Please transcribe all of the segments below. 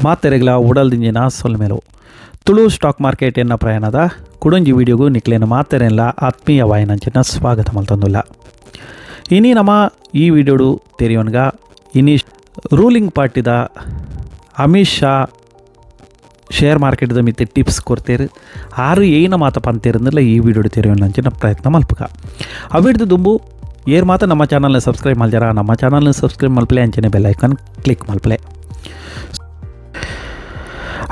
ಮಾತೆರೆಗ್ಲ ಉಡಲ್ದಿಂಜಿನ ಸೊಲ್ಮೆಲು Tulu stock market ಎನ್ನ ಪ್ರಯಾಣದ ಕುಡೊಂಜಿ ವಿಡಿಯೋಗು ನಿಕ್ಲೇನ ಮಾತೆರೆಲ್ಲ ಆತ್ಮೀಯ ವಾಯಿನಂಚಿನ ಸ್ವಾಗತ ಮಲ್ತೊಂದುಲ್ಲ. ಇನಿ ನಮ್ಮ ಈ ವಿಡಿಯೋಡು ತೆರಿಯೋನ್ಗ ಇನಿ ರೂಲಿಂಗ್ ಪಾರ್ಟಿದ ಅಮಿತ್ ಶಾ ಶೇರ್ ಮಾರ್ಕೆಟ್ದ ಮಿತ್ತೆ ಟಿಪ್ಸ್ ಕೊಡ್ತೇರು, ಆರು ಏನ ಮಾತ ಪಂತೇರಂದಿಲ್ಲ ಈ ವಿಡಿಯೋಡು ತೆರಿಯೋನಂಚಿನ ಪ್ರಯತ್ನ ಮಲ್ಪುಗ. ಅವಿಡ್ದು ದುಂಬು ಏರ್ ಮಾತ ನಮ್ಮ ಚಾನಲ್ನ ಸಬ್ಸ್ಕ್ರೈಬ್ ಮಲ್ಜಾರ, ನಮ್ಮ ಚಾನಲ್ನ ಸಬ್ಸ್ಕ್ರೈಬ್ ಮಲ್ಪಲೆ, ಅಂಚನೆ bell icon click ಮಲ್ಪಲೆ.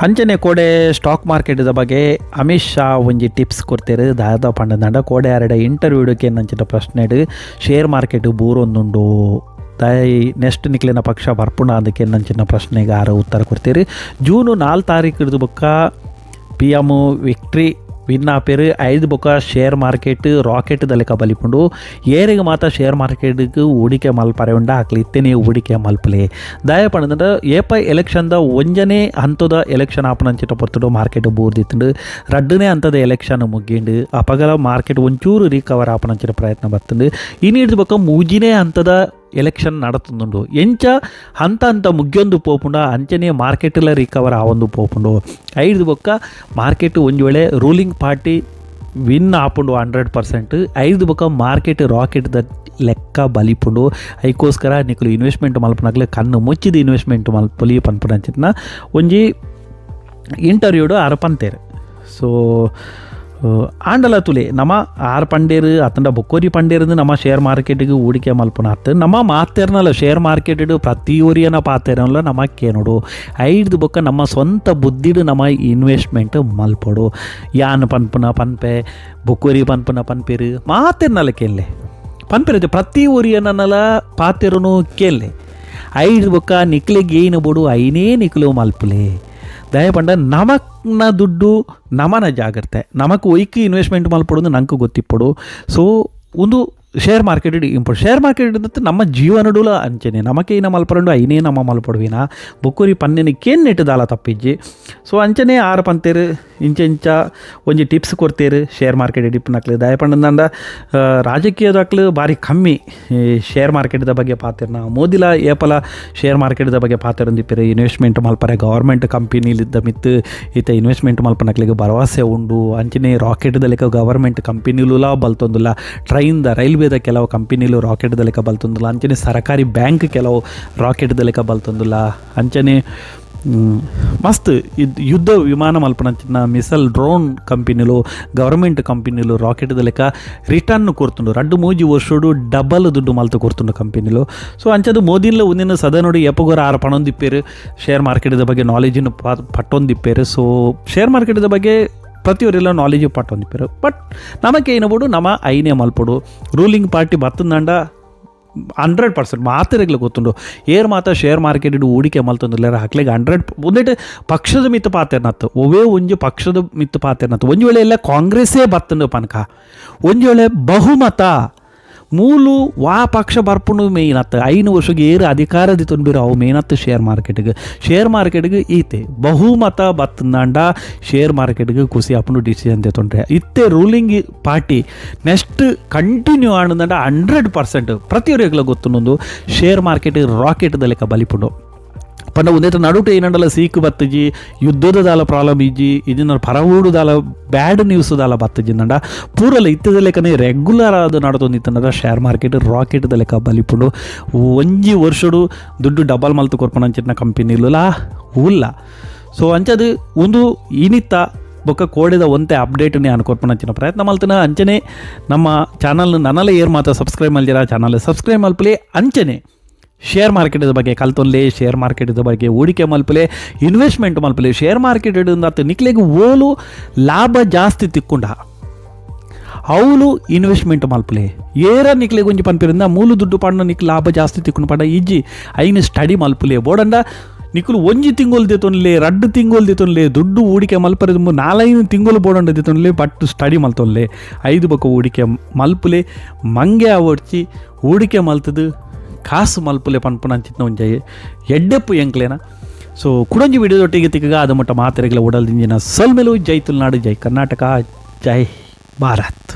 ಅಂಚನೆ ಕೋಡೆ ಸ್ಟಾಕ್ ಮಾರ್ಕೆಟ್ದ ಬಗ್ಗೆ ಅಮಿತ್ ಶಾ ಒಂಜಿ ಟಿಪ್ಸ್ ಕೊಡ್ತೇರು. ದಾದ ಪಂಡದಂಡ ಕೋಡೆ ಆರೆಡ ಇಂಟರ್ವ್ಯೂಡಕ್ಕೆ ನಂಚಿನ ಪ್ರಶ್ನೆ ಶೇರ್ ಮಾರ್ಕೆಟ್ ಬೂರೊಂದುಂಡು, ದಾಯಿ ನೆಕ್ಸ್ಟ್ ನಿಕ್ಲಿನ ಪಕ್ಷ ಬರ್ಪುಣ ಅದಕ್ಕೆ ನಂಚಿನ ಪ್ರಶ್ನೆಗೆ ಆರ ಉತ್ತರ ಕೊಡ್ತೀರಿ. ಜೂನ್ 4 ತಾರೀಕು ಬೊಕ್ಕ P M victory win ಆಪೇರು. 5 ಬೊಕ್ಕ share market rocket ದ ಲೆಕ್ಕ ಬಲಿಪುಂಡು. ಏರಿಗೆ ಮಾತ ಶೇರ್ ಮಾರ್ಕೆಟ್ಗೆ ಹೂಡಿಕೆ ಮಲ್ಪರೆ ಉಂಡ ಅಕ್ಲು ಇತ್ತೆನೇ ಹೂಡಿಕೆ ಮಲ್ಪಲೆ. ದಾಯ ಪಂಡಂದ್ರೆ ಏಪ ಎಲೆಕ್ಷನ್ದ ಒಂಜನೇ ಹಂತದ ಎಲೆಕ್ಷನ್ ಆಪನಂಚಿನ ಪೊರ್ತುಡು ಮಾರ್ಕೆಟ್ ಬೂರ್ದಿತ್ತುಂಡು. ರಡ್ಡನೇ ಹಂತದ ಎಲೆಕ್ಷನ್ ಮುಗ್గింಡು, ಅಪಗಲ ಮಾರ್ಕೆಟ್ ಒಂಚೂರು ರಿಕವರ್ ಆಪನಂಚಿನ ಪ್ರಯತ್ನ ಬತ್ತುಂಡು. ಇನಿ ಬೊಕ್ಕ ಮೂಜಿನೇ ಹಂತದ ಎಲೆಕ್ಷನ್ ನಡತುಂದುಂಡು. ಎಂಚ ಹಂತ ಹಂತ ಮುಗ್ಯೊಂದು ಪೋಪುಂಡ ಅಂಚನೆ ಮಾರ್ಕೆಟ್ಲ ರಿಕವರ್ ಆವೊಂದು ಪೋಪುಂಡು. 5 ಬೊಕ್ಕ ಮಾರ್ಕೆಟ್ ಒಂಜಿ ವೇಳೆ ruling party win ಆಪುಂಡು 100%. 5 ಬೊಕ್ಕ ಮಾರ್ಕೆಟ್ ರಾಕೆಟ್ ದ ಲೆಕ್ಕ ಬಲಿಪುಂಡು. ಐಕೋಸ್ಕರ ನಿಕುಲು ಇನ್ವೆಸ್ಟ್ಮೆಂಟ್ ಮಲ್ಪುನಕ್ಲೆ ಕಣ್ಣು ಮುಚ್ಚಿದ ಇನ್ವೆಸ್ಟ್ಮೆಂಟ್ ಮಲ್ಪೊಲಿ ಪನ್ಪುನಂಚಿನ ಒಂಜಿ ಇಂಟರ್ವ್ಯೂಡು ಆರ್ ಪಂತೇರು. ಸೊ ಆಂಡಲ ತುಲೆ ನಮ ಆರ್ ಪಂಡೇರು ಅತ್ತಂಡ ಬೊಕ್ಕೋರಿ ಪಂಡೇರು ನಮ್ಮ ಶೇರ್ ಮಾರ್ಕೆಟಿಗೆ ಹೂಡಿಕೆ ಮಲ್ಪುನ ಅತ್ತು. ನಮ್ಮ ಮಾತೆರ್ನಲ್ಲ ಶೇರ್ ಮಾರ್ಕೆಟ್ ಪ್ರತಿ ಒರಿಯನ ಪಾತೆರಲ್ಲ ನಮ್ಮ ಕೇನೋಡು. 5 ಬೊಕ್ಕ ನಮ್ಮ ಸ್ವಂತ ಬುದ್ಧಿಡು ನಮ್ಮ ಇನ್ವೆಸ್ಟ್ಮೆಂಟ್ ಮಲ್ಪೊಡು. ಯಾನ್ ಪನ್ಪುನ ಪನ್ಪೆ, ಬೊಕ್ಕೋರಿ ಪನ್ಪುನ ಪನ್ಪೇರು, ಮಾತೆರ್ನಲ್ಲ ಕೇನ್ಲೆ ಪನ್ಪೆರ್. ಪ್ರತಿ ಒರಿಯನಲ್ಲ ಪಾತೆರುನು ಕೇನ್ಲೆ. 5 ಬೊಕ್ಕ ನಿಕ್ಲೆಗ್ ಏನು ಬೋಡು ಐನೇ ನಿಕ್ಲು ಮಲ್ಪುಲೆ. ದಯಪಂಡ ನಮಕ್ನ ದುಡ್ಡು ನಮನ ಜಾಗ್ರತೆ, ನಮಕ್ ಒಯ್ಕ್ ಇನ್ವೆಸ್ಟ್ಮೆಂಟ್ ಮಲ್ಪೊಡು ನಂಗೆ ಗೊತ್ತಿಪ್ಪೊಡು. ಸೊ ಒಂದು share market import share market ಅಂತ ನಮ್ಮ ಜೀವನಡುಲ ಅಂಚನೆ ನಮಕೆ ಏನ ಮಲ್ಪರಂಡು ಐನೇ ನಮ್ಮ ಮಲ್ಪಡುವಿನ ಬೊಕ್ಕುರಿ ಪನ್ನೆನ ಕೇನ್ ನೆಟ್ಟು ತಪ್ಪಿಜ್ಜಿ. ಸೊ ಅಂಚನೆ ಆರು ಪಂತೇರು ಇಂಚ ಇಂಚ ಒಂಜಿ ಟಿಪ್ಸ್ ಕೊಡ್ತೇರು ಶೇರ್ ಮಾರ್ಕೆಟ್ ಇಪ್ಪನಕ್ಲು. ದಯಪಂಡಂದ ರಾಜಕೀಯದಕ್ಲು ಭಾರಿ ಕಮ್ಮಿ ಶೇರ್ ಮಾರ್ಕೆಟ್ದ ಬಗ್ಗೆ ಪಾತಿರ್ನ. ಮೋದಿಲ ಏಪಲ ಶೇರ್ ಮಾರ್ಕೆಟ್ದ ಬಗ್ಗೆ ಪಾತಿರಂದಿಪ್ಪೇರು. ಇನ್ವೆಸ್ಟ್ಮೆಂಟ್ ಮಲ್ಪರೆ ಗವರ್ಮೆಂಟ್ ಕಂಪನಿಲಿದ್ದ ಮಿತ್ತು ಈತ ಇನ್ವೆಸ್ಟ್ಮೆಂಟ್ ಮಲ್ಪನಕ್ಲಿಗೆ ಭರವಸೆ ಉಂಡು. ಅಂಚನೆ ರಾಕೆಟ್ದ ಲೆಕ್ಕ ಗವರ್ಮೆಂಟ್ ಕಂಪನಿಲುಲ ಬಲ್ತೊಂದುಲ್ಲ. ಟ್ರೈನ್ದ ರೈಲ್ವೇದ ಕೆಲವು ಕಂಪನಿಲು ರಾಕೆಟ್ದ ಲೆಕ್ಕ ಬಲ್ತೊಂದುಲ್ಲ. ಅಂಚನೆ ಸರಕಾರಿ ಬ್ಯಾಂಕ್ ಕೆಲವು ರಾಕೆಟ್ದ ಲೆಕ್ಕ ಬಲ್ತೊಂದುಲ್ಲ. ಅಂಚನೆ ಮಸ್ತ್ ಇದು ಯುದ್ಧ ವಿಮಾನ ಮಲ್ಪನಂಚಿನ ಮಿಸಲ್ ಡ್ರೋನ್ ಕಂಪನಿಲು ಗವರ್ಮೆಂಟ್ ಕಂಪನಿಲು ರಾಕೆಟ್ದ ಲೆಕ್ಕ ರಿಟರ್ನ್ ಕೊರ್ತುಂಡು. 2-3 ವರ್ಷಡು ಡಬಲ್ ದುಡ್ಡು ಮಲ್ತು ಕೊರ್ತುಂಡು ಕಂಪನಿಲು. ಸೊ ಅಂಚದು ಮೋದಿಲ ಒಂದಿನ ಸದನೋಡು ಎಪ್ಪಗೋರ ಆರು ಪಣೊಂದಿಪ್ಪೇರು, ಶೇರ್ ಮಾರ್ಕೆಟ್ದ ಬಗ್ಗೆ ನಾಲೆಜನ್ನು ಪಟ್ಟೊಂದಿಪ್ಪೇರು. ಸೊ ಶೇರ್ ಮಾರ್ಕೆಟ್ದ ಬಗ್ಗೆ ಪ್ರತಿಯೊರೆಲ್ಲ ನಾಲೆಜ್ ಪಟ್ಟೊಂದಿಪ್ಪೇರು. ಬಟ್ ನಮಕ್ ಏನಬೋಡು ನಮ ಐನೇ ಮಲ್ಪೊಡು. ರೂಲಿಂಗ್ ಪಾರ್ಟಿ ಬತ್ತಂದಂಡ 100% ಮಾತೆರೆಗ್ಲ ಗೊತ್ತುಂಡು. ಏರ್ ಮಾತ ಶೇರ್ ಮಾರ್ಕೆಟ್ ಹೂಡಿಕೆ ಮಲ್ತೊಂದುಲ್ಲೆರ್ ಅಕ್ಲೆಗ್ 100 ಒಂದೆಟ್ ಪಕ್ಷದ ಮಿತ್ತು ಪಾತೆರ್ನತ್ತು, ಒವ್ವೇ ಒಂಜಿ ಪಕ್ಷದ ಮಿತ್ತು ಪಾತೆರ್ನತ್ತು. ಒಂಜಿ ವೇಳೆ ಎಲ್ಲ ಕಾಂಗ್ರೆಸ್ಸೇ ಬತ್ತುಂಡು ಪನ್ಕ, ಒಂಜಿ ವೇಳೆ ಬಹುಮತ ಮೂಲು ವಾ ಪಕ್ಷ ಬರ್ಪುಂಡು ಮೇಯ್ನ್ ಅತ್ತು. 5 ವರ್ಷಗೆ ಏರು ಅಧಿಕಾರ ದಿತ್ತೊಂದು ಅವು ಮೇನ್ ಅತ್ತು. ಶೇರ್ ಮಾರ್ಕೆಟ್ಗೆ ಶೇರ್ ಮಾರ್ಕೆಟ್ಗೆ ಈತೆ ಬಹುಮತ ಬತ್ತಂದಾಂಡ ಶೇರ್ ಮಾರ್ಕೆಟ್ಗೆ ಖುಷಿ ಆಪುಂಡು, ಡಿಸಿಷನ್ ತೊಂದರೆ. ಇತ್ತೆ ruling party next continue ಆಂಡಂಡ 100% ಪ್ರತಿಯೊರಿಗ್ಲ ಗೊತ್ತುಂಡು, share market rocket ದ ಲೆಕ್ಕ ಬಲಿಪುಂಡು. ಪಂಡ ಒಂದೇತ ನಡುಟು ಏನಂಡಲ ಸೀಕು ಬತ್ತಜಿ, ಯುದ್ಧದ ದಾಲ ಪ್ರಾಬ್ಲಮ್ ಇಜ್ಜಿ, ಇದನ್ನ ಪರವೂಡು ದಾಲ ಬ್ಯಾಡ್ ನ್ಯೂಸ್ ದಾಲ ಬತ್ತಜಿ ನಂಡ ಪೂರಲ ಇತ್ತದ ಲೆಕ್ಕನೆ ರೆಗ್ಯುಲರ್ ಆದ ನಡತೊಂದಿತ್ತಂಡ share market rocket the ಲೆಕ್ಕ ಬಲಿಪುಂಡು. ಒಂಜಿ ವರ್ಷಡು ದುಡ್ಡು ಡಬಲ್ ಮಲ್ತು ಕೊರ್ಪುನಂಚಿನ ಕಂಪನಿಲುಲಾ ಉಲ್ಲ. ಸೊ ಅಂಚದು ಒಂದು ಇನಿತ ಬೊಕ್ಕ ಕೋಡೆದ ಒಂತೆ ಅಪ್ಡೇಟ್ ನಾನು ಕೊರ್ಪುನಂಚಿನ ಪ್ರಯತ್ನ ಮಲ್ತನ. ಅಂಚನೆ ನಮ್ಮ ಚಾನಲ್ ನನಲ ಏರ್ ಮಾತ್ರ ಸಬ್ಸ್ಕ್ರೈಬ್ ಮಲ್ದಿರ ಚಾನಲ್ ಸಬ್ಸ್ಕ್ರೈಬ್ ಮಲ್ಪಲೆ. ಅಂಚನೆ ಶೇರ್ ಮಾರ್ಕೆಟ್ದ ಬಗ್ಗೆ ಕಲ್ತೊನ್ಲೆ, ಶೇರ್ ಮಾರ್ಕೆಟ್ದ ಬಗ್ಗೆ ಹೂಡಿಕೆ ಮಲ್ಪಲೆ, ಇನ್ವೆಸ್ಟ್ಮೆಂಟ್ ಮಲ್ಪಲೆ. ಶೇರ್ ಮಾರ್ಕೆಟ್ ನಿಕ್ಲೆಗ್ ಓಲು ಲಾಭ ಜಾಸ್ತಿ ತಿಕ್ಕೊಂಡ ಅವಳು ಇನ್ವೆಸ್ಟ್ಮೆಂಟ್ ಮಲ್ಪಲೆ. ಏರ ನಿಕ್ಲೆಗ್ ಒಂಜಿ ಪನ್ಪಿರಿಂದ ಮೂಲು ದುಡ್ಡು ಪಾಂಡ ನಿಕ್ ಲಾಭ ಜಾಸ್ತಿ ತಿಕ್ಕೊಂಡು ಪಂಡ ಇಜ್ಜಿ, ಐನ ಸ್ಟಡಿ ಮಲ್ಪಲೆ. ಬೋಡಂಡ ನಿಕುಲು ಒಂಜಿ ತಿಂಗೊಲು ದಿತ್ತೊನ್ಲೆ, 2 ತಿಂಗೊಲು ದಿತ್ತೊನ್ಲೆ, ದುಡ್ಡು ಹೂಡಿಕೆ ಮಲ್ಪರೆ 4-5 ತಿಂಗಳು ಬೋಡಂಡ ದಿತ್ತೊನ್ಲೆ. ಬಟ್ ಸ್ಟಡಿ ಮಲ್ತೊನ್ಲೆ. 5 ಬೊಕ್ಕ ಹೂಡಿಕೆ ಮಲ್ಪಲೆ. ಮಂಗೆ ಅವಡ್ಚಿ ಹೂಡಿಕೆ ಮಲ್ತದು ಕಾಸು ಮಲ್ಪುಲೆ ಪನ್ಪುನಂಚಿನ ಒಂಜಿ ಎಡ್ಡೆಪ್ಪು ಎಂಕ್ಲೇನ. ಸೊ ಕುಡೊಂಜಿ ವಿಡಿಯೋದೊಟ್ಟಿಗೆ ತಿಕ್ಕಗ. ಅದು ಮಟ್ಟ ಮಾತೆರೆಗ್ಲ ಉಡಲ್ ದಿಂಜಿನ ಸೊಲ್ಮೆಲು. ಜೈ ತುಳುನಾಡು, ಜೈ ಕರ್ನಾಟಕ, ಜೈ ಭಾರತ್.